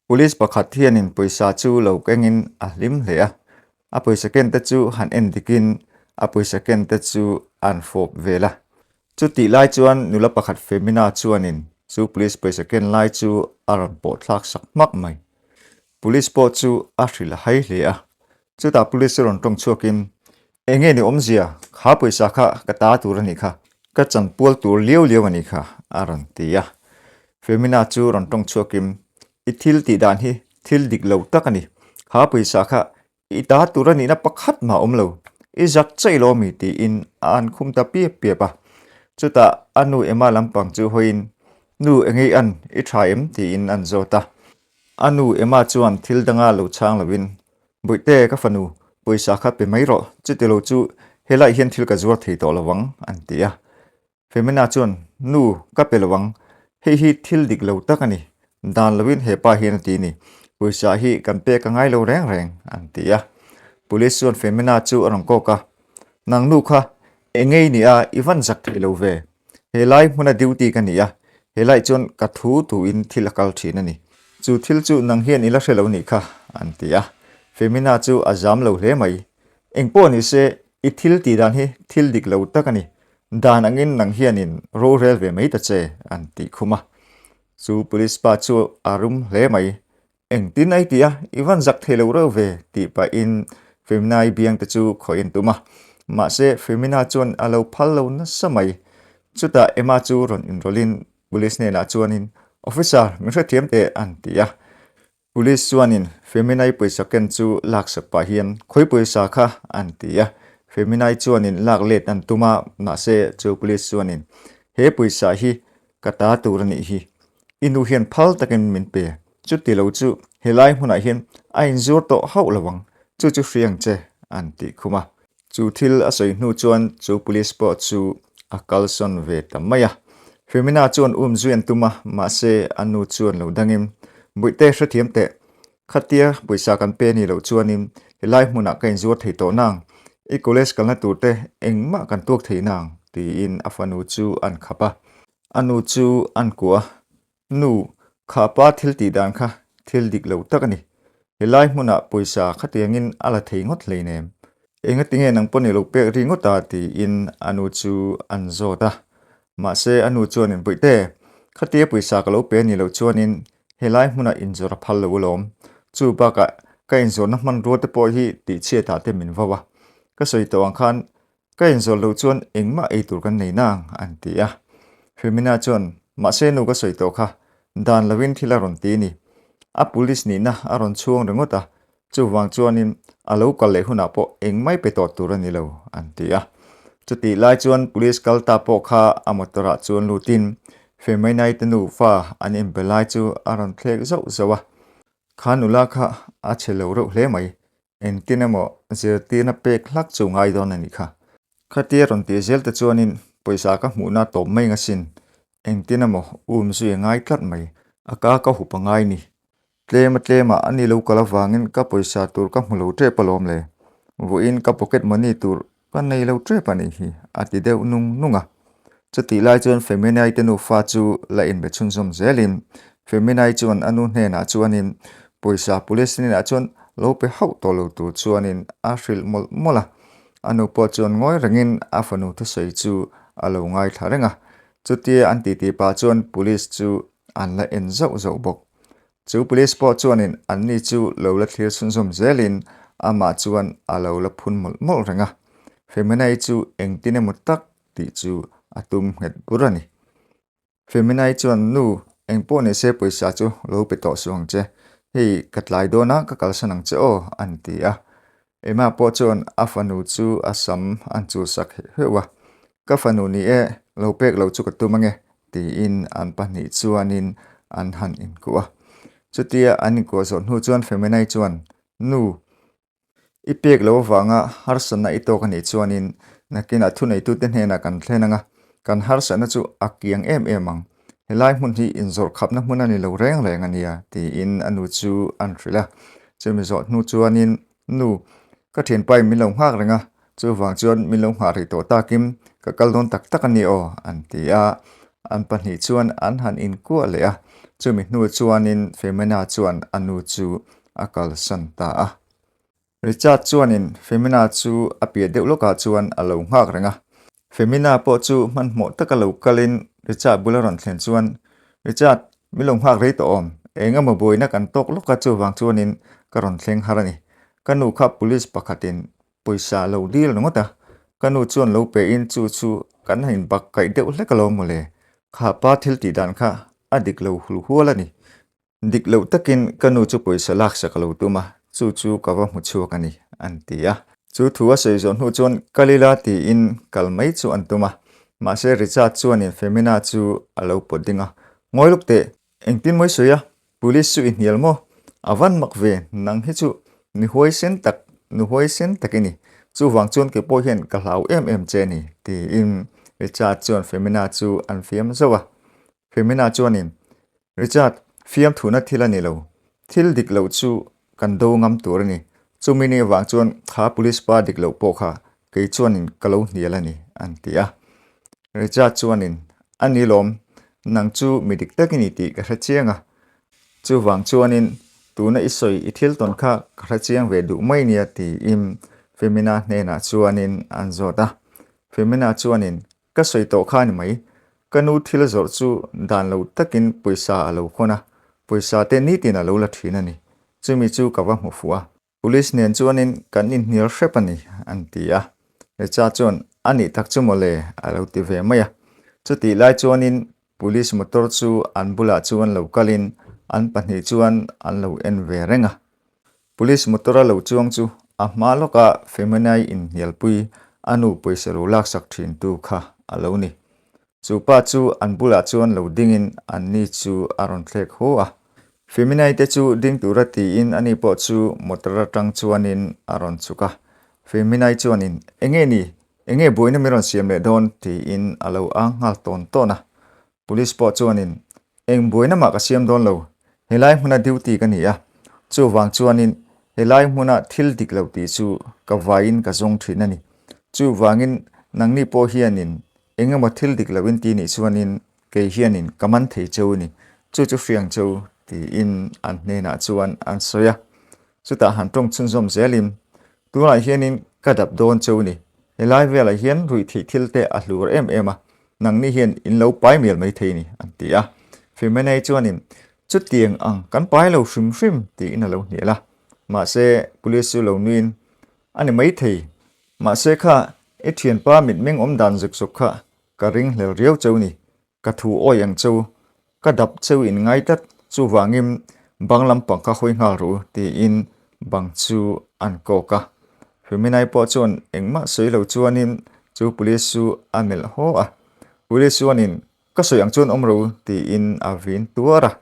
Police pakhat hianin pawisa chu lo kengin a hlim hle a, a pawisa ken te chu han en dikin a pawisa ken te chu an fawp vel a. Chutih lai chuan nula pakhat Femina chuanin chu police pawisa ken lai chu a rawn pawh thlak sak hmak mai. Police pawh chu a hrilh a hai hle a. Chutah police chu rawn tawng chhuakin, Enge ni awmzia, kha pawisa kha ka ta tur a nih kha, ka chanpual tur liau liau a nih kha, a rawn ti a. Femina chu rawn tawng chhuakin, I thil tih dan hi thil dik lo tak a ni, kha pawisa kha i ta tur a nihna pakhat mah awm lo, i zak chaih lo mi tiin a an khum ta piap piap a. Chutah a nu Emma lampang chu hawiin, Nu enge i an, i tha em? tiin an zawt a. A nu Emma chuan thil danga lo chhang loin, Bawihte, ka fanu, pawisa kha pe mai rawh, chuti lo chu helaiah hian thil ka zuar thei tawh lo ang, an ti a. Femina chuan, Nu, ka pe lo ang, hei hi thil dik lo tak a ni, dan loin he pa hian a ti ni, pawisa hi kan pek a ngai lo reng reng, an ti a. Police chuan Femina chu a rawn kawk a, Nang nu kha, engei ni a, i van zak thei lo ve, Helai hmuna duty ka ni a, helai chuan ka thu tuin thil a kal thin a ni. Chu thil chu nang hian i la hre lo nih kha, an ti a. Femina chu a zam lo hle mai. Engpawh ni se, i thil tih dan hi thil dik lo tak a ni. Dan angin nang hianin rorel ve mai ta che, an tih khum a. Chu police pa chu a rum hle mai. Engtin ai ti a, i van zak thei lo reuh ve, tih pahin Femina-i biang te chu khawih an tum a. Mahse, Femina chuan a lo phal lo nasa mai. Chutah Emma chu rawn inrawlhin Police hnenah chuanin, Officer, min hrethiam teh, an ti a. Police chuanin Femina-i pawisa ken chu laksak pah hian, Khawi pawisa kha? an ti a. Femina-i chuanin lak let an tum a, mahse chu Police chuanin, He pawisa hi ka ta tur a nih hi. I nu hian phal takin min pe. Chuti lo chu helai hmunah hian a inzur tawh hauh lo ang, chu chu hria ang che, an tih khum a. Chu thil a sawi hnu chuan chu police pawh chu a kalsawn ve ta mai a. Femina chuan um zui an tum a, mahse a nu chuan lo dangin, Bawihte hrethiam teh, khatia pawisa kan pe ni loh chuanin helai hmunah ka inzuar thei tawh nang, i college kalna turte engmah kan tuak thei nang, tiin a fanu chu an khap a. A nu chu an kuah a, Nu, kha pa thil tih dan kha thil dik lo tak a ni. Helai hmunah pawisa khatiangin a la thei ngawt hleinem. Engatinge nang pawh ni lo pek ri ngawt a tiin a nu chu an zawt a. Mahse a nu chuanin Bawihte, khatia pawisa ka lo pe a nih loh chuanin helai hmunah inzawrh a phal lo alawm. Chu bakah ka inzawrhna hmanrua te pawh hi tihchhiatah te min vau a. Ka sawi tawh ang khan Ka inzawlh loh chuan engmah ei tur kan nei nang, an ti a. Femina chuan, Mahse nu ka sawi tawh kha, dan lovin thil a rawn ti ni. A police nihna a rawn chhuang ringawt a, chuvang chuanin a lo kal leh hunah pawh engmai pe tawh tur a ni lo, an ti a. Chutih lai chuan police kal ta pawh kha a motor ah chuan lutin Femina-i te nufa an inbe lai chu a rawn thlek zauh zauh a. Kha nula kha a chhe lo reuh hle mai, Engtin emaw zirtirna pek hlak chu ngai dawn a nih kha. Khatia rawn tih zel te chuanin pawisa ka hmuhna tawp mai ngasin engtin emaw um zui a ngai tlat mai. A ka ka hup a ngai ni. Tlem a tlem ah a ni lo kal avangin ka pawisa tur ka hmu lo tep alawm le. Vawiin ka pocket money tur Ka nei lo tep a nih hi, a ti deuh nung nung a. Chutih lai chuan Feminai te nufa chu la inbe chhunzawm zelin Feminai chuan a nu hnenah chuanin pawisa police hnenah chuan lo pe hauh tawh lo tur chuanin a hrilh mawlh mawlh a. A nu pawh chuan ngawi rengin a fanu thusawi chu a lo ngaithla reng a. Chutia an titi pah chuan police chu an la en zauh zauh bawk. Chu police pawh chuanin anni chu lo la thlir chhunzawm zelin amah chuan a lo la phun mawlh mawlh reng a. Feminai chu engtin emaw tak tih chu a tum nghet bur a ni. Feminai chuan, Nu, engpawh ni se pawisa chu lo pe tawh suh ang che. Hei, ka tlai dawn a, ka kalsan ang che aw, an ti a. Emma pawh chuan a fanu chu a sam an chulsak heuh heuh a, Ka fanu ni e, lo pek lo chu ka tum ange, tiin an pahnih chuanin an han inkuah a. Chutia an inkuah zawh hnu chuan Feminai chuan, Nu, i pek lo avanga harsatna i tawk a nih chuanin nakinah thuneitute hnenah kan thlen anga, kan harsatna chu a kiang em em ang. Helai hmun hi inzawrh khapna hmun a ni lo reng reng a nia, tiin a nu chu an hrilh a. Chumi zawh hnu chuanin, Nu, ka thianpain min lo nghak reng a, chuvang chuan min lo nghah rih tawh takin ka kal dawn tak tak a ni aw, an ti a. An pahnih chuan an han inkuah leh a, chumi hnu chuanin Femina chuan a nu chu a kalsan ta a. Richard chuanin Femina chu a piah deuh lawkah chuan a lo nghak reng a. Femina pawh chu hmanhmawh taka lo kalin Richard bula rawn thlen chuan, Richard, min lo nghak rei tawh awm. Eng emaw buaina kan tawk lawk a chuvang chuanin ka rawn thleng har a ni. Ka nu kha police pakhatin pawisa a lo dil ringawt a, ka nu chuan lo pein chu chu kan han inbak kaih deuh hlek alawm mawle. Kha pa thil tih dan kha a dik lo hul hual a ni. Dik loh takin ka nu chu pawisa laksak a lo tum a, chu chu ka va hmu chhuak a ni, an ti a. Chu thu a sawi zawh hnu chuan kal ila tiin kal mai chu an tum a, mahse Richard chuanin Femina chu a lo pawt ding a, Ngawi luk teh, engtin mawi sawi a, Police chu i hnial maw? A van mak ve, nang hi chu mi huaisen tak, nu huaisen tak i ni. Chuvang chuan kei pawh hian ka hlau em em che a ni, tiin Richard chuan Femina chu an fiam zauh a. Femina chuanin, Richard, fiamthuhna thil a ni lo. Thil dik loh chu kan do ngam tur a ni. Chumi ni avang chuan kha police pa dik loh pawh kha kei chuanin ka lo hnial a ni, an ti a. Richard chuanin, A ni lawm, nang chu mi dik tak i ni tih ka hre chiang a. Chuvang chuanin tuna i sawi i thil tawn kha ka hre chiang ve duh mai nia tiin Femina hnenah chuanin an zawt a. Femina chuanin, Ka sawi tawh kha a ni mai. Ka nu thil zawrh chu dan lo takin pawisa a lo khawn a, pawisa te nitin a lo la thin a ni. Chumi chu ka va hmu fuh a. Police nen chuanin kan inhnial hrep a ni, an ti a. Recha chuan, A nih tak chu mawle, a lo ti ve mai a. Chutih lai chuanin Police motor chu an bulah chuan lo kalin an pahnih chuan an lo en ve reng a. Police motor a lo chuang chu a hma lawka Feminai inhnialpui a nu pawisa lo laksak thintu kha a lo ni. Chu pa chu an bulah chuan lo dingin anni chu a rawn thlek haw a. Feminai te chu ding tura tiin ani pawh chu motor atang chuanin a rawn chhuk a. Feminai chuanin, Enge ni? Enge buaina min rawn siam leh dawn? tiin a lo ang nghal tawn tawn a. Police pawh chuanin, Eng buaina mah ka siam dawn lo, helai hmuna duty ka ni a, chuvang chuanin helai hmuna thil dik lo tih chu ka vaiin ka zawng thin a ni. Chuvangin nangni pawh hianin eng emaw thil dik lo in ti nih chuanin kei hianin ka man thei cheu a ni, chu chu hriang cheu tiin an hnenah chuan an sawi a. Chutah han tawng chhunzawm zelin, Tunah hianin ka dap dawn cheu a ni, helai velah hian ruihtheih thil te a hlur em em a, nangni hian in lo pai mial mai thei a ni, an ti a. Fimenei chuanin, Chutiang ang kan pai lo hrim hrim, tiin a lo hnial a. Mahse, police chu lo nuiin, A ni maithei. Mahse kha, i thianpa mitmeng awm dan zuk zuk kha ka ringhlel riau cheu ni. Ka thu awi ang cheu, ka dap cheu in ngai tlat, chuvangin bang lampang kha hawi nghal ru tiin bang chu an kawk a. Feminai pawh chuan engmah sawi lo chuanin chu police chu a melh haw a. Police chuanin ka sawi ang chuan awm ro tiin a vin tuar a.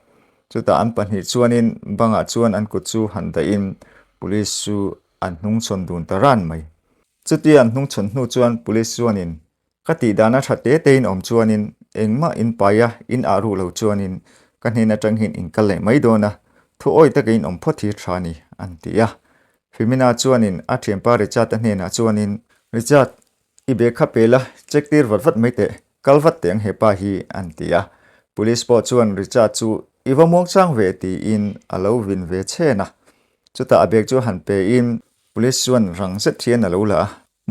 Chutah an pahnih chuanin bangah chuan an kut chu han dahin police chu an hnungchhawn dun ta ran mai. Chutia an hnungchhawn hnu chuan police chuanin Ka tih dana tha te te in awm chuanin engmah in pai a, in ah ruh lo chuanin ka hnen atang hian in kal leh mai dawn a, thu awi taka in awm phawt hi tha a ni, an ti a. Femina chuanin a thianpa Richard-a hnenah chuanin, Richard, i bag kha pe la, check tir vat vat mai teh, kal vat teh ang hepa hi, an ti a. Police pawh chuan Richard chu i va muangchang ve tiin a lo vin ve chhen a. Chutah a bag chu han pein Police chuan rang zet hian a lo la a.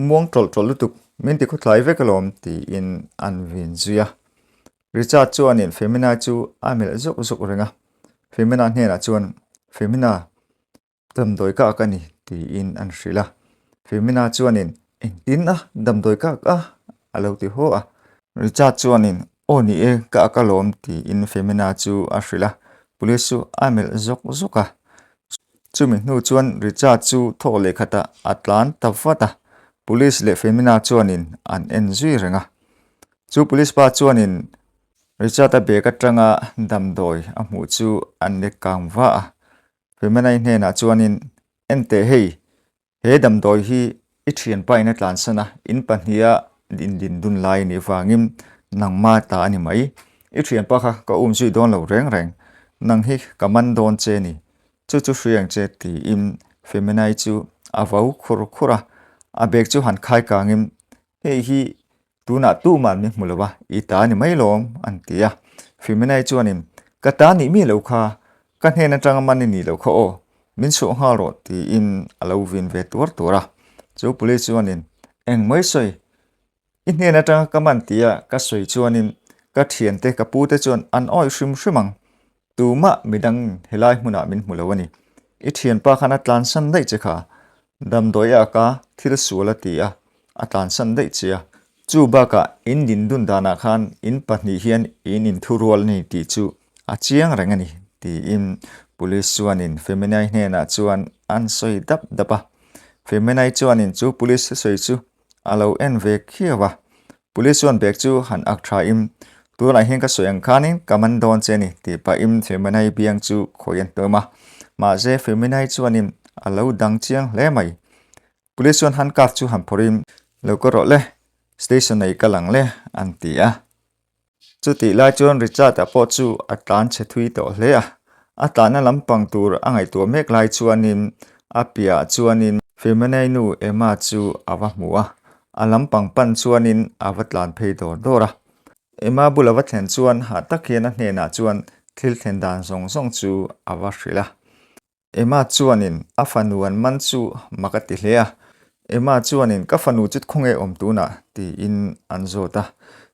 Muang tawlh tawlh lutuk, min ti khawthlai vek alawm tiin an vin zui a. Richard chuanin Femina chu a melh zawk zawk reng a. Femina hnenah chuan, Femina, damdawi ka ak a ni tiin an hrilh a. Femina chuanin, Engtin a, damdawi ka ak a? a lo ti haw a. Richard chuanin, Aw ni e, ka ak alawm tiin Femina chu a hrilh a. Police chu a melh zawk zawk a. Chumi hnu chuan Richard chu thawk leh khatah a tlan ta vat a, Police leh Femina chuanin an en zui reng a. Chu Police pa chuanin Richard-a bag atanga damdawi a hmuh chu an lek kang va a. Femina-i hnenah chuanin, Enteh hei, He damdawi hi i thianpa in a tlansan a, in pahniha indin dun lai a nih vangin nangma ta a ni mai. I thianpa kha ka um zui dawn lo reng reng, nang hi ka man dawn che ni, chu chu hri ang che tiin Feminai chu a vau khur khur a, a bag chu han khai kangin hei hi. Tunah tuman min hmu lo a, i ta ni mai lawm, an ti a. Fimenai chuanin, Ka ta nih mi lo kha, ka hnen atanga man i nih loh kha aw, min chhuah nghal rawh, tiin a lo vin ve tuar tuar a. Chu police chuanin, Eng mai sawi, i hnen atanga ka man tia ka sawi chuanin ka thiante ka pute chuan an awih hrim hrim ang. Tumah midang helai hmunah min hmu lo a ni. I thianpa khan a tlansan daih che kha. Damdawi a ka thil sual a ti a, a tlansan daih che a. Chu bakah in din dun danah khan in pahnih hian in inthurual a ni tih chu a chiang reng a ni, tiin Police chuanin Feminai hnenah chuan an sawi dap dap a. Feminai chuanin chu Police thusawi chu a lo en ve khiau a. Police chuan bag chu han ak tha in, Tunah hian ka sawi ang khanin ka man dawn che a ni, tih pahin Feminai biang chu khawi an tum a. Mahse Feminai chuanin a lo dang chiang hle mai. Police chuan handcuff chu han phawrhin, Lo ka rawh le, station ah i kal ang le, an ti a. Chutih lai chuan Richard-a pawh chu a tlan chhe thui tawh hle a. A tlanna lampang tur a ngaihtuah mek lai chuanin a piahah chuanin Fimenei nu Emma chu a va hmu a, a lampang pan chuanin a va tlan phei dawr dawr a. Emma bula va thlen chuan hah tak hian a hnenah chuan thil thlen dan zawng zawng chu a va hrilh a. Emma chuanin a fanu an man chu mak a ti hle a, Emma chuanin ka fanu chu khawnge awm tunah tiin an zawt a.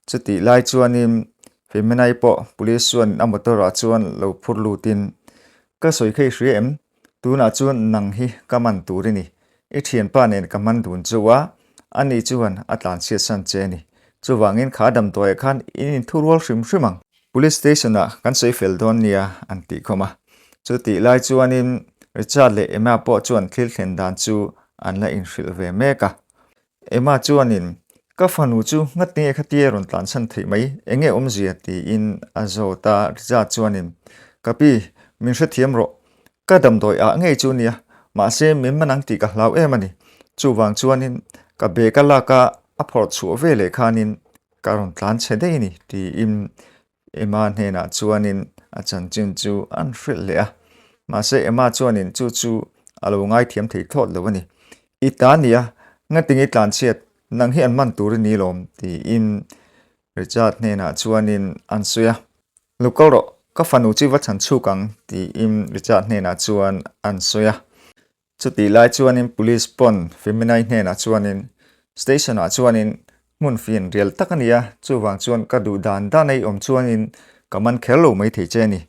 Chutih lai chuanin Feminai pawh police chuan a motor ah chuan lo phur lutin, Ka sawi kha i hria em? Tunah chuan nang hi ka man tur i ni. I thianpa nen ka man dun chu a, ani chuan a tlanchhiat san che a ni. Chuvangin kha damdawiah khan in inthurual hrim hrim ang. Police station ah kan sawi fel dawn nia an tih khawm a. Chutih lai chuanin Richard leh Emma pawh chuan thil thlen dan chu an la inhrilh ve mek a. Emma chuanin, Ka fanu chu nghat nge khatia rawn tlanchhan theih mai, enge awmzia? tiin a zawt a. Richard chuanin, Ka pi, min hrethiam rawh. Ka damdawi ah ngei chu nia, mahse min man ang tih ka hlau em a ni. Chuvang chuanin ka bag a lak a, a phawrh chhuah ve leh khanin Ka rawn tlan chhe daih a ni, tiin Emma hnenah chuanin a chanchin chu an hrilh leh a. Mahse Emma chuanin chu chu a lo ngaithiam thei thlawt lo a ni. I ta nia, ngatinge tlanchhiat, nang hi an man tur i ni lawm, tiin Richard hnenah chuanin an sawi a. Lo kal rawh, ka fanu chu i va chhan chhuk ang, tiin Richard hnenah chuan an sawi a. Chutih lai chuanin Police pawn Feminai hnenah chuanin Station ah chuanin hmun fian rial tak a ni a, chuvang chuan ka duh dan dan a i awm chuanin ka man kher lo mai thei che a ni,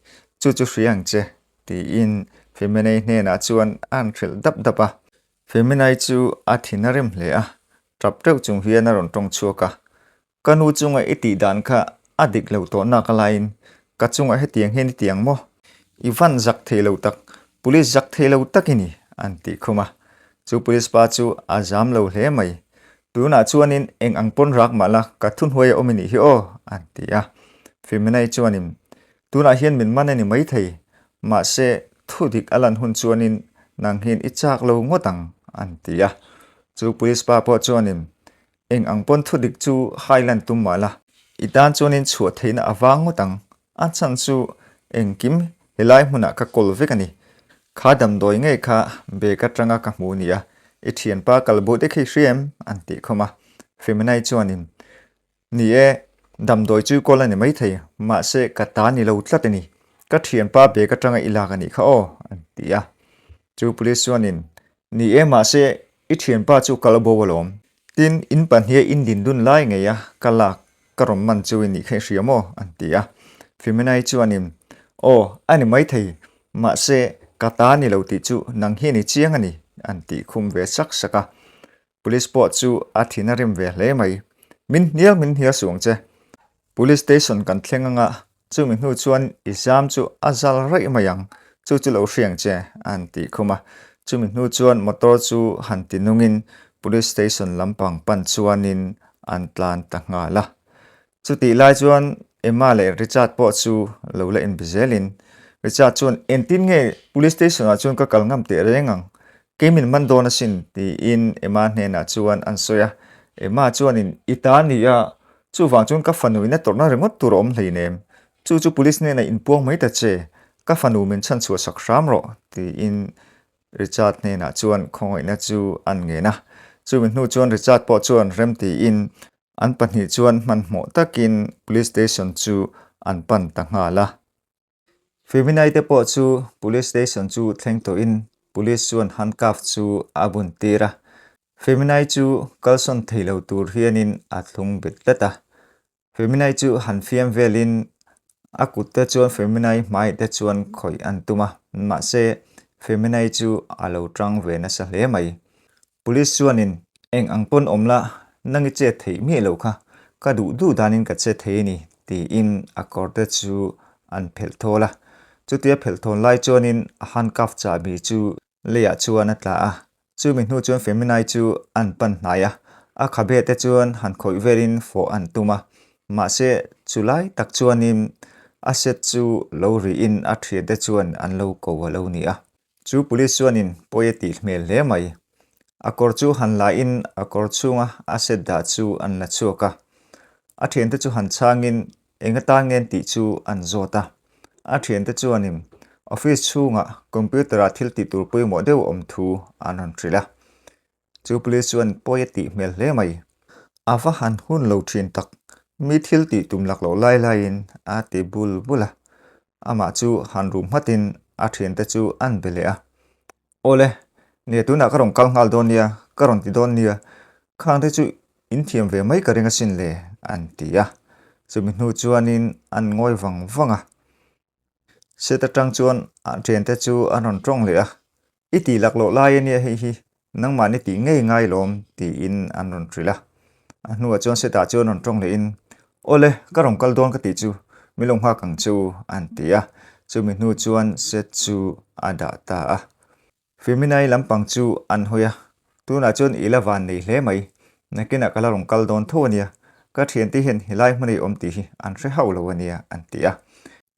chu chu hria ang che, tiin Feminai hnenah chuan a han hrilh dap dap a. Feminai chu a thin a rem hle a, tap teuh chung hian a rawn tawng chhuak a, Ka nu chunga i tih dan kha a dik lo tawh nak alaiin ka chungah hetiang hian i ti ang maw? I van zak thei lo tak, police zak thei lo tak i ni, an tih khum a. Chu police pa chu a zam lo hle mai. Tunah chuanin eng ang pawn rak mah la ka thuhnuai a awm i nih hi aw, an ti a. Fimenai chuanin, Tunah hian min man a ni maithei, mahse thu dik a lan hun chuanin nang hian i chak lo ngawt ang, an ti a. Chu police pa pawh chuanin, Eng ang pawn thu dik chu hai lan tum mah la, i tan chuanin chhuah theihna a vang ngawt ang. A chhan chu engkim helai hmunah ka kawl vek a ni. Kha damdawi ngei kha bag atanga ka hmu nia, i thianpa kal bo te khi hria em? an tih khawm a. Feminai chuanin, Ni e, damdawi chu kawl a ni maithei, mahse ka ta ni lo tlat a ni. Ka thianpa bag atanga i lak a nih kha aw, an ti a. Chu police chuanin, Ni e, mahse I thianpa chu kal bo alawm. Tin, in pahniha in din dun lai ngei a, ka lak, ka rawn man chu i nih kha i hria maw? an ti a. Fimenai chuanin, Aw, a ni maithei, mahse, ka ta ni lo tih chu nang hian i chiang a ni, an tih khum ve sak sak a. Police pawh chu a thin a rim ve hle mai. Min hnial min hnial suh ang che. Police station kan thleng anga chumi hnu chuan i zam chu a zal raih mai ang, chu chu lo hriang che an tih khum a. Chumi hnu chuan motor chu han ti nungin police station lampang pan chuanin an tlan ta nghal a. Chutih lai chuan Emma leh Richard pawh chu lo la inbe zelin Richard chuan engtin nge police station ah chuan ka kal ngam teh reng ang, Kei min man dawn asin, tiin Emma hnenah chuan an sawi a. Emma chuanin, I ta ni a, chuvang chuan ka fanu in a tawrhna ringawt tur a awm hleinem. Chu chu police hnenah inpuang mai ta che, ka fanu min chhanchhuah sak hram rawh, tiin Richard hnenah chuan khawngaihna chu an ngen a. Chumi hnu chuan Richard pawh chuan rem tiin. An pahnih chuan hmanhmawh takin Police Station chu an pan ta nghal a. Feminai te pawh chu Police Station chu thleng tawhin Police chuan handcuff chu a bun tir a. Feminai chu kalsawn thei lo tur hianin a thlung bet tlat a. Feminai chu han fiam velin a kut te chuan Feminai hmai te chuan khawih an tum a, mahse Feminai chu a lo tang ve nasa hle mai. Police chuanin eng ang pawn awm la, nang i chet theih miah lo kha, ka duh duh danin ka che thei a ni tiin a kawr te chu an phelh thawl a. Chutia phelh thawn lai chuanin a handcuff chahbi chu leiah chuan a tla a, chumi hnu chuan Feminai chu an pan hnai a, a khabe te chuan han khawih velin fawh an tum a, mahse chu lai tak chuanin a set chu lo rihin a thiante chuan an lo ko a lo ni a. Chu police chuanin pawi a tih hmel hle mai. A kawr chu han la in a kawr chhunga a set dah chu an la chhuak a. A thiante chu han chhangin eng atan ngen tih chu an zawt a. A thiante chuanin office chhungah computer ah thil tih tur pawimawh deuh awm thu an rawn hrilh a. Chu police chuan pawi a tih hmel hle mai. A va han hun lo thin tak, mi thil tih tum lak loh lai laiin a ti bul bul a. Amah chu han rum nghatin a thiante chu an be leh a. Awle, nia tunah ka rawn kal nghal dawn nia, ka rawn ti dawn nia, khangte chu in thiam ve mai ka ring asin le, an ti a. Chumi hnu chuanin an ngawi vang vang a. Set atang chuan a thiante chu an rawn tawng leh a, I tih laklawh lai a nia hei hi, nangmahni tih ngei ngai lawm tiin an rawn hrilh a. A hnuah chuan setah chuan rawn tawng lehin, Awle, ka rawn kal dawn ka tih chu, min lo nghak ang chu an ti a. Chumi hnu chuan set chu a dah ta a. Feminai lampang chu an hawi a, Tunah chuan i la van nei hle mai, nakinah ka la rawn kal dawn tho a nia, ka thiante hian helai hmun ei awm tih hi an hre hauh lo a nia an ti a.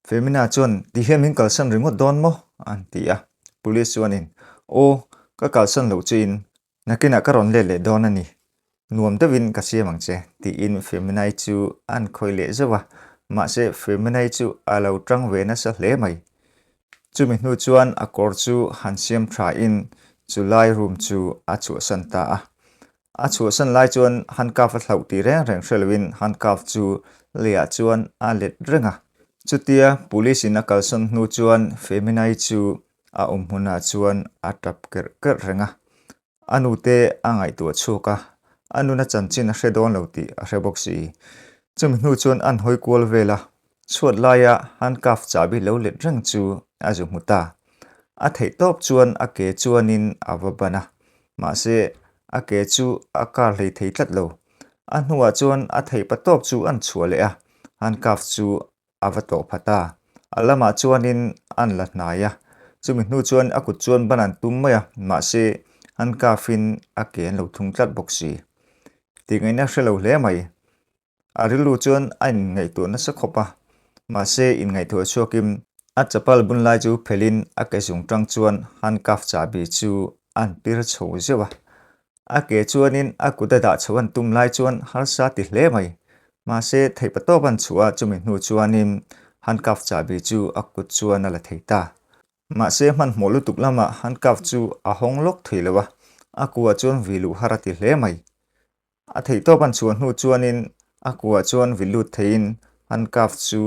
Femina chuan, Ti hian min kalsan ringawt dawn maw? an ti a. Police chuanin, Aw, ka kalsan loh chiin nakinah ka rawn let leh dawn a ni. Nuam deuhin ka siam ang che, tiin Feminai chu an khawih leh zauh a. Mahse, Feminai chu a lo tang ve nasa hle mai. Chumi hnu chuan a kawr chu han siam thain chulai room chu a chhuahsan ta a. A chhuahsan lai chuan handcuff a thlauh tih reng reng hre loin handcuff chu leiah chuan a let reng a. Chutia police in a kalsawn hnu chuan Feminai chu a awm hmunah chuan a tap kerh kerh reng a. A nute a ngaihtuah chhuak a, a nuna chanchin a hre dawn lo tih a hre bawk si. Chumi hnu chuan an hawi kual vel a, Chhuat laia handcuff chahbi lo let reng chu a zu hmu ta. A theih tawp chuan a ke chuanin a va ban a, mahse a ke chu a kar hlei thei tlat lo. A hnuah chuan a theih pa tawp chu an chhuah leh a, handcuff chu a va tawh pha ta. A lamah chuanin an la hnai a, chumi hnu chuan a kut chuan ban an tum mai a, mahse handcuff-in a ke an lo thung tlat bawk si. Tihngaihna hre lo hle mai. A rilru chuan a inngaihtuah nasa khawp a, mahse inngaihtuah chhuakin a chapal bun lai chu phelhin a ke zung tang chuan handcuff chahbi chu an pir chho zeuh a. A ke chuanin a kut a dah chho an tum lai chuan harsa ti hle mai. Mahse theihpatawp an chhuah a, chumi hnu chuanin handcuff chahbi chu a kut chuan a la thei ta. Mahse hmanhmawh lutuk lamah handcuff chu a hawng lawk thei lo a, a kuah chuan vi luh har a ti hle mai. A theihtawp an chhuah hnu chuanin a kuah chuan vi lut theiin handcuff chu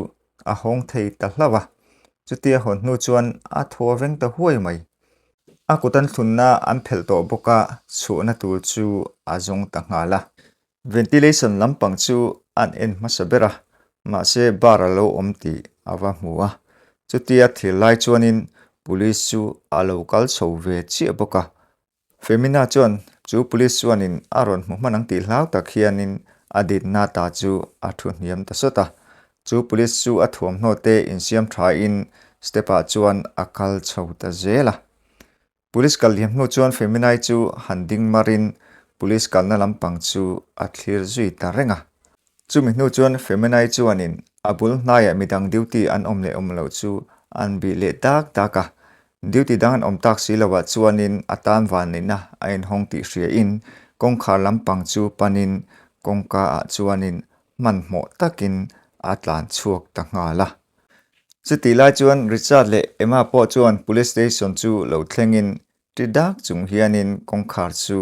a hawng thei ta hlauh a. Chutia hawn hnu chuan a thaw a veng ta huai mai. A kut an thlunna an phelh tawh bawk a, chhuahna tur chu a zawng ta nghal a. Ventilation lampang chu an en hmasa ber a, mahse bar a lo awm tih a va hmu a. Chutia thil lai chuanin police chu a lo kal chho ve chiah bawk a. Femina chuan chu police chuanin a rawn hmu hman ang tih hlau tak hianin a dinna ta chu a thu hniam ta sawt a. Chu police chu a thuamhnaw te insiam thain step ah chuan a kal chho ta zel a. Police kal hliam hnu chuan Feminai chu han ding marin police kalna lampang chu a thlir zui ta reng a. Chumi hnu chuan Feminai chuanin a bul hnaiah midang duty an awm leh awm loh chu an bih leh dak dak a. Duty dang an awm tak si loah chuanin a tan vanneihna a inhawng tih hriain kawngkhar lampang chu panin kawngka ah chuanin hmanhmawh takin a tlan chhuak ta nghal a. Chutih lai chuan Richard leh Emma pawh chuan Police Station chu lo thlengin Ti dak chung hianin kawngkhar chu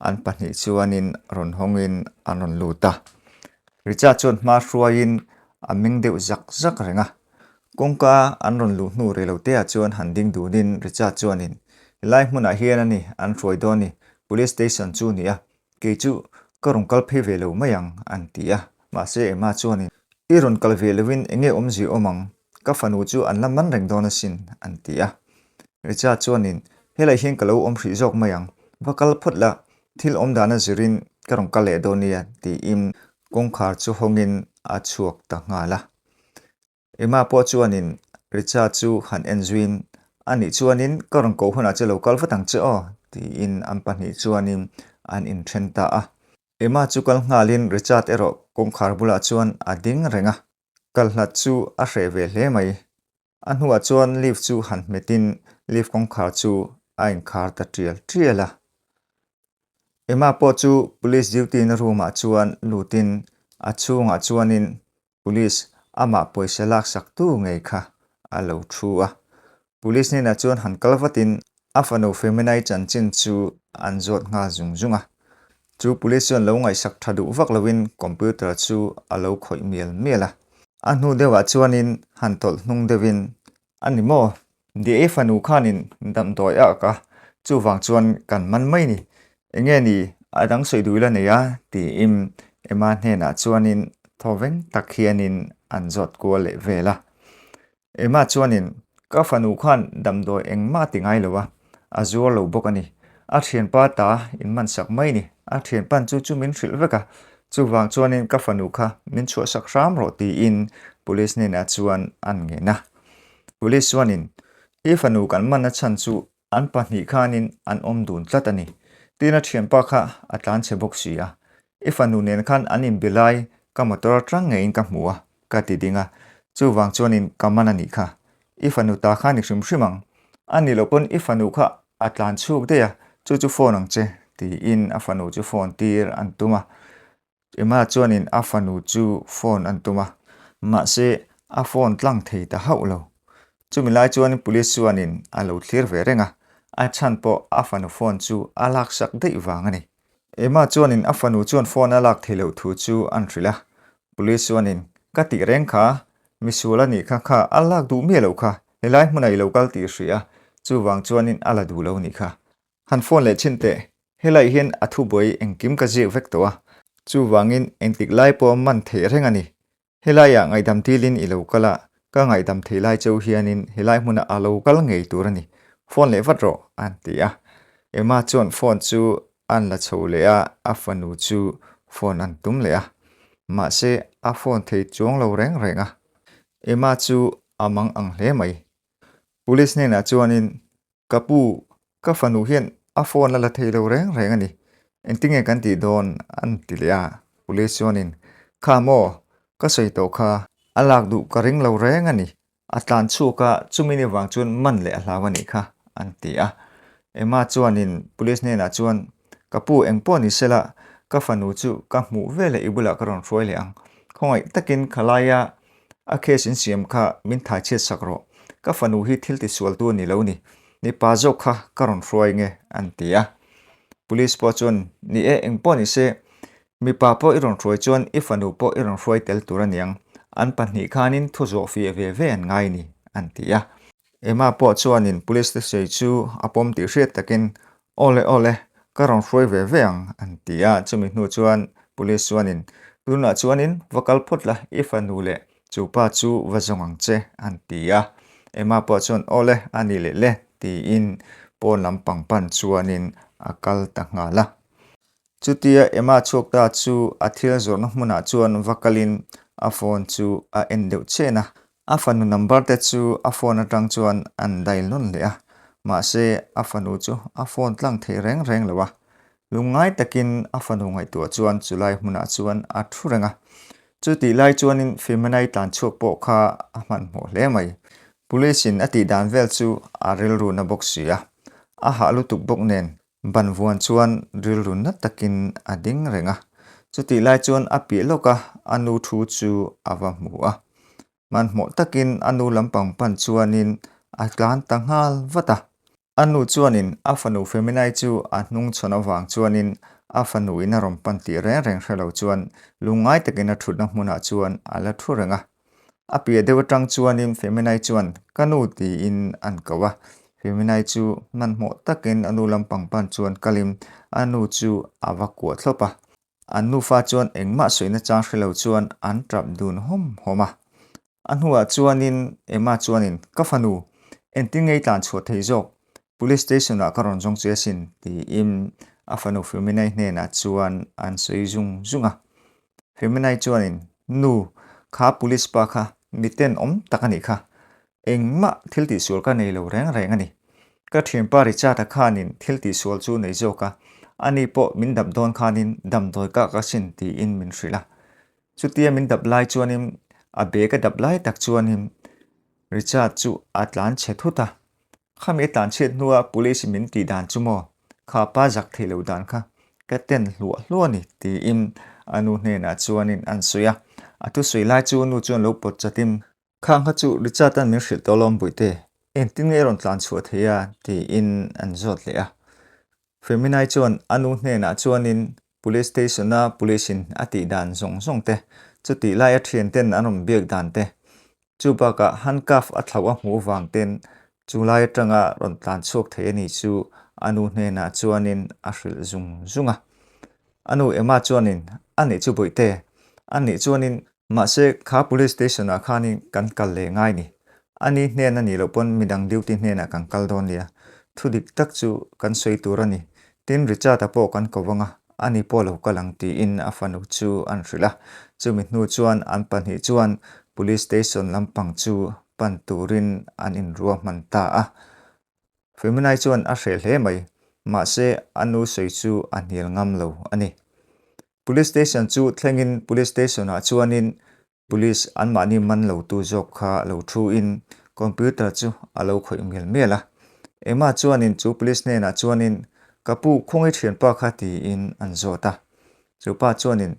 an pahnih chuanin rawn hawngin an rawn lut a. Richa chuan hma hruaiin a meng deuh zak zak reng a. Kawngka an rawn luh hnu rei lo te ah chuan han ding dunin Richa chuanin, Helai hmunah hian a ni an hruai dawn ni, Police Station chu ni a, kei chu ka rawn kal phei ve lo mai ang, an ti a. Mahse Emma chuanin, I rawn kal ve loin enge awmzia awm ang, ka fanu chu an la man reng dawn asin, an ti a. Richa chuanin, Helai hian ka lo awm hrih zawk mai ang, va kal phawt la, thil awm dana zirin ka rawn kal leh dawn nia, tiin kawngkhar chu hawngin a chhuak ta nghal a. Emma pawh chuanin Richa chu han en zuiin, Anih chuanin ka rawn koh hunah che lo kal vat ang che aw, tiin an pahnih chuanin an inthen ta a. Emma chu kal nghalin Richard erawh kawngkhar bulah chuan a ding reng a, kal hlat chu a hreh ve hle mai. A hnuah chuan lift chu han hmetin lift kawngkhar chu a inkhar ta tial tial a. Emma pawh chu police duty na room ah chuan lutin a chhungah chuanin police amah pawisa laksak tu ngei kha a lo thu a. Police hnenah chuan han kal vatin a fanu Feminai chanchin chu an zawt nghal zung zung a. Chu police chuan lo ngaihsak tha duh vak loin computer chu a lo khawih mial mial a. A hnu deuhah chuanin han tawlh hnung deuhin, A ni maw? DA fanu khanin damdawi a ak a, chuvang chuan kan man mai ni. Enge ni a dang sawi duh ila nei a? tiin Emma hnenah chuanin thawveng tak hianin an zawt kual leh vel a. Emma chuanin, Ka fanu khan damdawi engmah a ti ngai lo a, a zuar lo bawk a ni. A thianpa ta in man sak mai ni. A thianpan chu chu min hrilh vek a, chuvang chuanin ka fanu kha min chhuahsak hram rawh tiin police hnenah chuan an ngen a. Police chuanin, I fanu kan manna chhan chu An pahnih khanin an awm dun tlat a ni. Tina thianpa kha a tlan chhe bawk si a. I fanu nen khan an inbe lai ka motor atang ngeiin ka hmu a, ka ti ding a. Chuvang chuanin ka man a nih kha. I fanu ta kha ni hrim hrim ang. A nih loh pawn i fanu kha a tlan chhuk daih a, chu chu phone ang che, tiin a fanu chu phone tir an tum a. Emma chuanin a fanu chu phone an tum a, mahse a phone tlang thei ta hauh lo. Chumi lai chuan police chuanin a lo thlir ve reng a, a chhan pawh a fanu phone chu a laksak daih vang a ni. Emma chuanin a fanu chuan phone a lak theih loh thu chu an hrilh a, police chuanin, Ka tih reng kha, misual a nih kha kha a lak duh miah loh kha, helai hmunah i lo kal tih hria, chuvang chuanin a la duh lo nih kha. Han phone leh chhin teh, helai hian a thubuai engkim ka ziak vek tawh a, chuvangin engtik lai pawh man theih reng a ni. Helaiah ngaihdam tilin i lo kal a, ka ngaihdam thei lai cheu hianin helai hmunah a lo kal ngei tur a ni, phone leh vat rawh, a ti a. Emma chuan phone chu an la chho leh a, a fanu chu phone an tum leh a. Mahse, a phone thei chuang lo reng reng a. Emma chu a mang ang hle mai. Police hnenah chuanin Ka pu, ka fanu hian a phone a la thei lo reng reng a ni. Engtinge kan tih dawn? an ti leh a. Police chuanin, Kha maw, ka sawi tawh kha, a lak duh ka ring lo reng a ni. A tlan chhuak a, chumi ni vang chuan man leh a hlau a nih kha, an ti a. Emma chuanin police hnenah chuan, Ka pu, engpawh ni sela, ka fanu chu ka hmuh veleh i bulah ka rawn hruai leh ang. Khawngaih takin khalaia A case in siam kha min thai chhiat sak rawh. Ka fanu hi thil tisual tu a ni lo ni. Mipa zawk kha ka rawn hruai nge an ti a. Police pawh chuan, Ni e, eng pawh ni se, mipa pawh i rawn hruai chuan i fanu pawh i rawn hruai tel tur a niang. An pahnih khanin thu zawh fiah ve ve an ngai ni, an ti a. Emma pawh chuanin police te sawi chu a pawm tih hriat takin, Awle awle, ka rawn hruai ve ve ang, an ti a. Chumi hnu chuan police chuanin, Tunah chuanin va kal phawt la, i fanu leh chu pa chu va zawng ang che, an ti a. Emma pawh chuan, Awle, a ni leh le, tiin pawn lampang pan chuanin a kal ta nghal a. Chutia Emma chhuak ta chu a thil zawrhna hmunah chuan va kalin a phone chu a en deuh chen a. A fanu number te chu a phone atang chuan an dial nawn leh a, mahse a fanu chu a phone tlang thei reng reng lo a. Lungngai takin a fanu ngaihtuah chuan chulai hmunah chuan a thu reng a. Chutih lai chuanin Fimenai tlan chhuak pawh kha a hmanhmawh hle mai. Police in a tih dan vel chu a rilru na bawk si a, a hah lutuk bawk nen Ban vuan chuan rilru na takin a ding reng a, chutih lai chuan a piah lawk a, a nu thu chu a va hmu a. Hmanhmawh takin a nu lampang pan chuanin a tlan ta nghal vat a. A nu chuanin a fanu Feminai chu a hnung chhawn avang chuanin A fanu in a rawn pan tih reng reng hre lo chuan lungngai takin a thutna hmunah chuan a la thu reng a. A piah deuh atang chuanin Feminai chuan ka nu tiin an ko a. Feminai chu hmanhmawh takin a nu lampang pan chuan kalin a nu chu a va kuah thlawp a. An nufa chuan engmah sawina chang hre lo chuan an tap dun hawm hawm a. A hnuah chuanin Emma chuanin, Ka fanu, engtin nge i tlan chhuah thei zawk? Police station-ah ka rawn zawng che asin, tiin a fanu Feminai hnenah chuan an sawi zung zung a. Feminai chuanin, Nu, kha police pa kha mi tenawm tak a nih kha. Engmah thil tihsual ka nei lo reng reng a ni. Ka thianpa Richard-a khanin thil tihsual chu nei zawk a, ani pawh min dap dawn khanin damdawi kah ka sin tiin min hrilh a. Chutia min dap lai chuanin a bag a dap lai tak chuanin Richard chu a tlan chhe thut a. Khami a tlan chhiat hnua police in min tih dan chu maw, kha pa zak thei lo dan kha ka ten hluah hluah a ni tiin a nu hnenah chuanin an sawi a. A thusawi lai chu nu chuan lo pawt chatin, Khang kha chu Richard-a'n min hrilh tawh lawm Buihte, engtin nge i rawn tlan chhuah thei a? tiin an zawt leh a. Feminai chuan a nu hnenah chuanin Police Station-a Police-in a tih dan zawng zawng te, chutih laia thianten an rawn biak dan te, chu bakah handcuff a thlauh a hmuh vang ten chu lai atanga rawn tlan chhuak thei a ni chu a nu hnenah chuanin a hrilh zung zung a. A nu Emma chuanin, A nih chu Bawihte, a nih chuanin Mahse, kha Police Station ah khanin kan kal leh ngai ni. Ani hnen a nih loh pawn midang duty hnenah kan kal dawn nia. Thu dik tak chu kan sawi tur a ni. Tin, Richard-a pawh kan ko vang a, ani pawh lo kal ang tiin a fanu chu an hrilh a. Chumi hnu chuan an pahnih chuan Police Station lampang chu pan turin an inruahman ta a. Feminai chuan a hreh hle mai, mahse a nu sawi chu a hnial ngam lo a ni. Police station chu thlengin police station ah chuanin police anmahni man lo tu zawk kha lo thu in computer chu a lo khawih mial mial a. Emma chuanin chu police hnenah chuanin ka pu khawngaih thianpa kha tiin an zawt a. Chu pa chuanin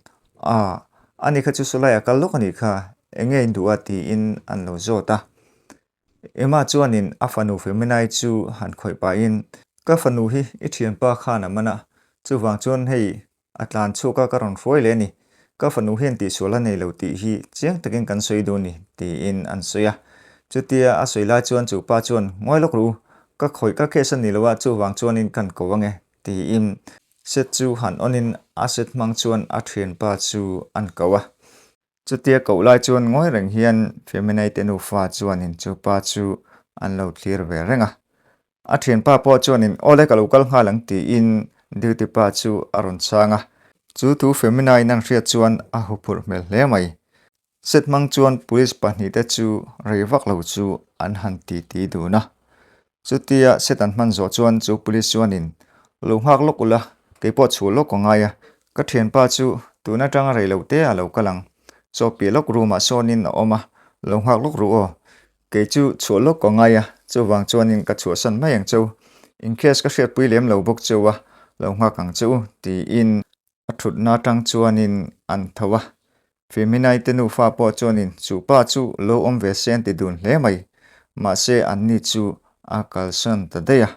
ah ani kha chu sawlai a kal lawk a nih kha enge in duh a tiin an lo zawt a. Emma chuanin a fanu Feminai chu han khawih pahin, Ka fanu hi i thianpa khan a man a, chuvang chuan hei a tlan chhuak a ka rawn hruai leh a ni. Ka fanu hian tihsual a nei lo tih hi chiang takin kan sawi dun ni, tiin an sawi a. Chutia a sawi lai chuan chu pa chuan, Ngawi lawk ru, ka khawih ka case a ni lo a, chuvang chuanin kan ko ange, tiin set chu han on in a set hmang chuan a thianpa chu an ko a. Chutia koh lai chuan ngawi reng hian Feminaite nufa chuanin chu pa chu an lo thlir ve reng a. A thianpa pawh chuanin Awle ka lo kal nghal ang tiin duty pa chu a rawn chhang a. Chu thu Feminain an hriat chuan a huphurh hmel hle mai. Set hmang chuan police pahnihte chu rei vak lo chu an han titi dun a. Chutia set an hman zawh chuan chu police chuanin, Lo nghak lawk ula, kei pawh chhuah lawk ka ngai a, ka thianpa chu tun atanga rei lo te a lo kal ang. Chaw piah lawk room ah sawnin a awm a, lo nghak lawk ru aw. Kei chu chhuah lawk ka ngai a, chuvang chuanin ka chhuahsan mai ang cheu. In case ka hriatpui lem lo bawk cheu a, lo nghak ang che u, tiin a thutna atang chuanin an tho a. Feminai te nufa pawh chuanin chu pa chu lo awm ve se an ti dun hle mai, mahse anni chu a kalsan ta daih a.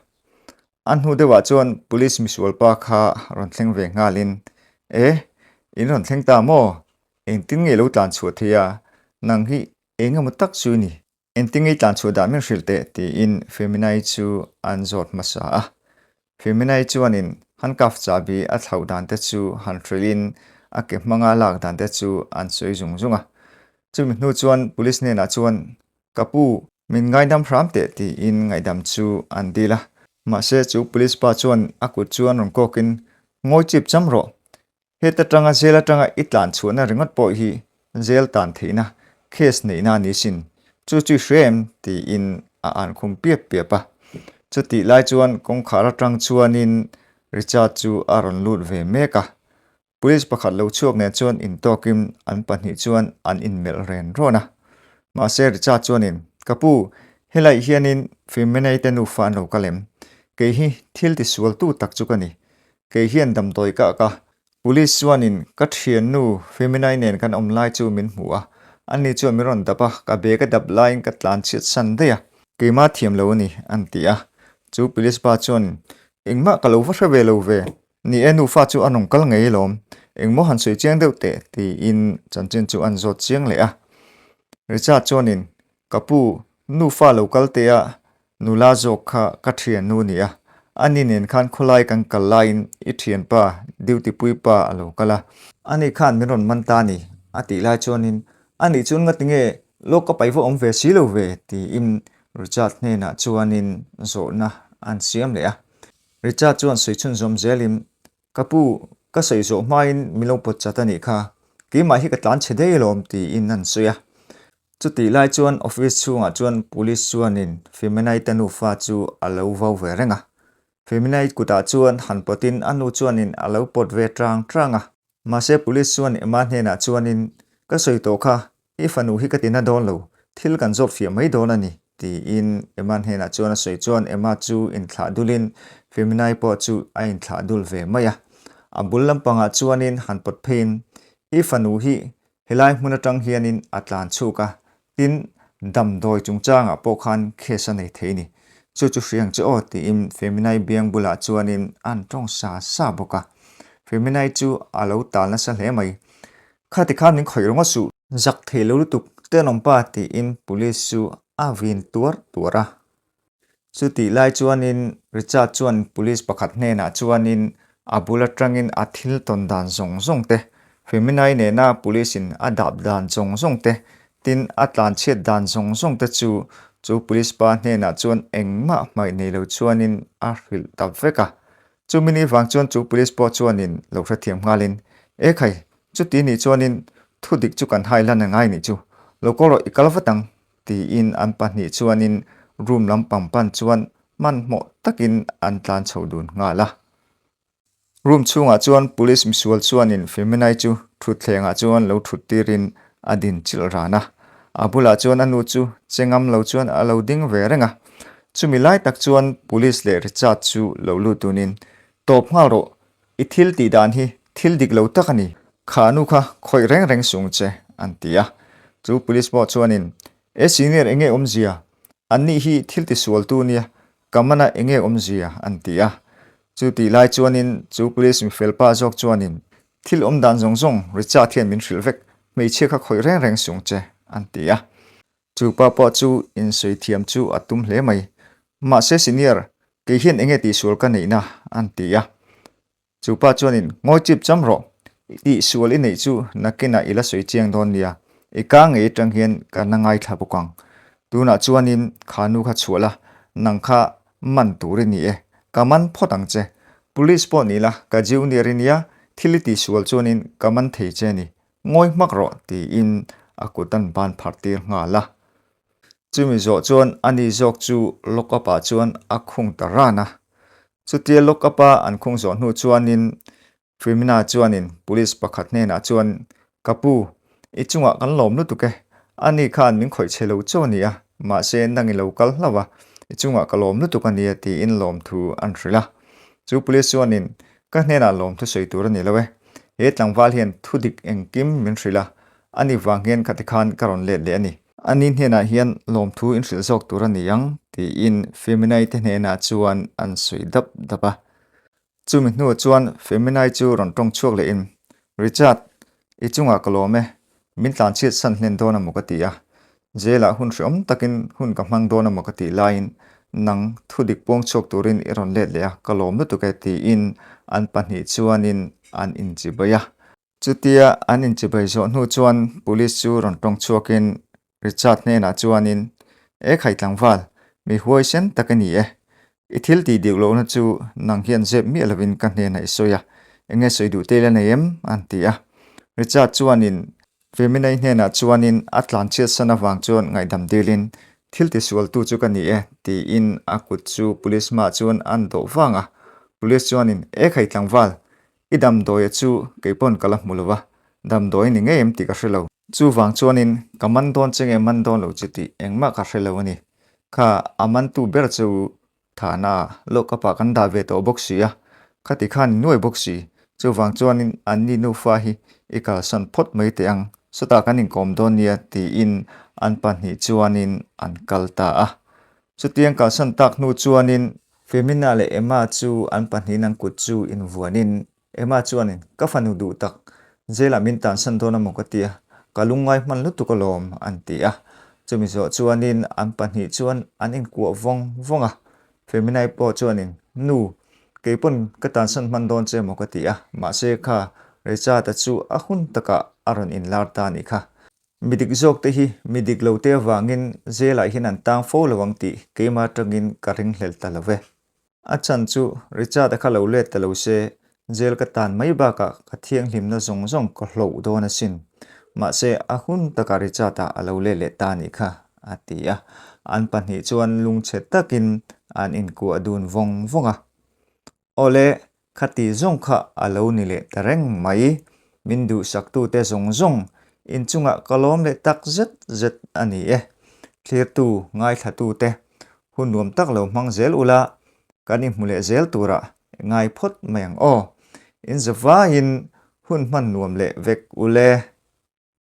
A hnu deuhah chuan police misual pa kha rawn thleng ve nghalin, E, in rawn thleng ta maw? Engtin nge lo tlan chhuah thei a? Nang hi eng emaw tak chu i ni. Engtin nge i tlan chhuah dah min hrilh teh? tiin Feminai chu an zawt hmasa a. Feminai chuanin handcuff chahbi a thlauh dan te chu han hrilhin a ke hmanga lak dan te chu an sawi zung zung a. Chumi hnu chuan police hnenah chuan, Ka pu, min ngaidam hram teh tiin ngaihdam chu an dil a. Mahse chu police pa chuan a kut chu an rawn kawkin, Ngawi chip cham rawh, Heta tanga zel atanga i tlan chhuahna ringawt pawh hi zel tan theihna case neihna a ni sin, chu chu i hria em? tiin a an khum piap piap a. Chutih lai chuan kawngkhar atang chuanin Richard chu a rawn lut ve mek a. Police pakhat lo chhuak nen chuan intawkin an pahnih chuan an inmelh ren rawn a. Mahse Richard chuanin, Ka pu, helaiah hianin Fimenei te nufa an lo kal em? Kei hi thil tisualtu tak chu ka ni. Kei hian damdawi ka ak a, Police chuanin ka thiannu Feminai nen kan awm lai chu min hmu a, ani chuan min rawn dap a, ka bag a dap laiin ka tlan chhiat san daih a, keimah thiam lo a ni, an ti a. Chu Police pa chuan, Engmah ka lo va hre ve lo ve. Ni e, nufa chu a rawn kal ngei alawm, engmaw han sawi chiang deuh teh tiin chanchin chu an zawt chiang leh a. Richard chuanin, Ka pu, nufa lo kal teh a, nula zawk kha ka thiannu ni a, ani nen khan khawlai kan kal laiin i thianpa, duty puipa a lo kal a. Ani khan min rawn man ta ni, a tih lai chuanin, Anih chuan ngati nge lawk ka paih va awm ve si lo ve? tiin Richard hnenah chuanin zawhna an siam leh a. Richard chuan sawi chhunzawm zelin, Ka pu, ka sawi zawh hmain min lo pawt chat a nih kha, keimah hi ka tlan chhe daih alawm tiin an sawi a. Chutih lai chuan office chhungah chuan police chuanin Feminaite nufa chu a lo vau ve reng a. Feminite kutah chuan han pawtin a nu chuanin a lo pawt ve tang tang a. Mahse police chuan Emma hnenah chuanin, Ka sawi tawh kha, i fanu hi ka tina dawn lo, thil kan zawt fiah mai dawn a ni, tiin Emma hnenah chuan a sawi chuan Emma chu inthlah dulin Feminai pawh chu a inthlah dul ve mai a. A bul lampangah chuanin han pawt pheiin, I fanu hi helai hmun atang hianin a tlan chhuk a, Tin, damdawi chungchangah pawh khan case a nei thei ni. Chu chu hriang che aw tiin Feminai biang bulah chuanin an tawng sa sa bawk a. Feminai chu a lo tal nasa hle mai. Khati khan min khawih ringawt suh. Zak thei lo lutuk tenawmpa tiin police chu a vin tuar tuar a. Chutih lai chuanin Richard chuan police pakhat hnenah chuanin a bul atangin a thil tawn dan zawng zawng te, Feminai nena police in a dap dan zawng zawng te, tin a tlanchhiat dan zawng zawng te chu chu police pa hnenah chuan engmah hmaih nei lo chuanin a hrilh ta vek a. Chumi ni vang chuan chu police pawh chuanin lo hrethiam nghalin, E khai, chuti nih chuanin thudik chu kan hai lan angai nih chu, lo kaw rawh i kal vat ang, Tiin an pahnih chuanin room lampang pan chuan hmanhmawh takin an tlan chho dun nghal a. Room chhungah chuan police misual chuanin Feminai chu thutthlengah chuan lo thut tirin a din chilh ran a. A bulah chuan a nu chu che ngam lo chuan a lo ding ve reng a. Chumi lai tak chuan police leh Richard chu lo lut dunin, Tawp nghal rawh, I thil tih dan hi thil dik lo tak a ni. Kha nu kha khawih reng reng sung che, an ti a. Chu police pawh chuanin, E senior enge awmzia? An nih hi thil tisualtu nia, ka mana enge awmzia? an ti a. Chu tih lai chuanin chu police mifel pa zawk chuanin, Thil awm dan zawng zawng Richard hian min hrilh vek, hmeichhia kha khawih reng reng sung che, an ti a. Chu pa pawh chu insawi thiam chu a tum hle mai. Mahse senior, kei hian enge tihsual ka neihna? an ti a. Chu pa chuanin, Ngawi chip cham rawh, i tihsual i neih chu nakinah i la sawi chiang dawn nia, i ka ngei atang hian ka na ngaithla bawk ang. Tunah chuanin kha nu kha chhuah la, nang kha man tur i ni e, ka man phawt ang che. Police pawh ni la, ka junior i nia, thil i tihsual chuanin ka man thei che ni. Ngawi hmak rawh tiin a kut an ban phar tir nghal a. Chumi zawh chuan ani zawk chu lock up ah chuan a khung ta ran a. Chutia lock up a an khung zawh hnu chuanin Femina chuanin police pakhat hnenah chuan Ka pu, i chungah kan lawm lutuk e. Ani khan min khawih chhe lo chaw a ni a, mahse nang i lo kal hlauh a, i chungah ka lawm lutuk a nia tiin lawmthu an hrilh a. Chu police chuanin Ka hnenah lawmthu sawi tur a ni lo e. He tlangval hian thu dik engkim min hrilh a, ani vang hian khati khan ka rawn let leh a ni. Ani hnenah hian lawmthu in hrilh zawk tur a ni ang, tiin Feminai te hnenah chuan an sawi dap dap a. Chumi hnuah chuan Feminai chu rawn tawng chhuak lehin, Richard, i chungah ka lawm e, min tlanchhiat san hlen dawn a maw ka ti a, Jail-ah hun hreawm takin hun ka hmang dawn a maw ka tih laiin nang thu dik puang chhuak turin i rawn let leh a, ka lawm lutuk e tiin an pahnih chuanin an inchibai a. Chutia an inchibai zawh hnu chuan police chu rawn tawng chhuakin Richard hnenah chuanin, E khai tlangval, mi huaisen tak i ni e. I thil tih dik lohna chu nang hian zep miah lovin ka hnenah i sawi a, enge sawi duh te ila nei em? an ti a. Richard chuanin Feminai hnenah chuanin a tlanchhiat san avang chuan ngaihdam dilin, Thil tisualtu chu ka ni e, tiin a kut chu police hmaah chuan an dawh vang a. Police chuanin, E khai tlangval, i damdawia chu kei pawn ka la hmu lo va, damdawi ni ngei em tih ka hre lo. Chuvang chuanin ka man dawn che nge man dawn lo che tih engmah ka hre lo a ni. Kha a mantu ber chu Thana lawkapah kan dah ve tawh bawk si a, khati khan i nuai bawk si. Chuvang chuanin anni nufa hi i kalsan phawt mai teh ang, sawtah kan inkawm dawn nia tiin an pahnih chuanin an kal ta a. Chutiang kalsan tak hnu chuanin. Femina leh Emma chu an pahnihin an kut chu invuanin Emma chuanin, Ka fanu duh tak, jail-ah min tansan dawn amaw ka tia, ka lungngai hman lutuk alawm, an ti a. Chumi zawh chuanin an pahnih chuan an inkuah vawng vawng a. Feminai pawh chuanin, Nu, kei pawn ka tansan hman dawn che maw ka ti a, mahse kha Richard-a chu a hun takah a rawn inlar ta a nih kha. Mi dik zawk te hi mi dik lo te avangin jail-ah hian an tang fo lo ang tih keimah atangin ka ringhlel ta lo ve. A chhan chu Richard-a kha lo let ta lo se, jail ka tan mai bakah ka thianghlimna zawng zawng ka hloh dawn asin. Mahse, a hun takah Richard-a a lo let leh ta anih kha, a ti a. An pahnih chuan lungchhe takin an inkuah dun vawng vawng a. Awle, khati zawng kha a lo ni leh ta reng mai. Min duhsaktute zawng zawng inchungah ka lawm leh tak zet zet a ni e. Thlirtu, ngaithlatute Hun nuam tak lo hmang zel ula, kan inhmu leh zel turah ngai phawt mai ang aw. In zavaiin hun hman nuam leh vek ule.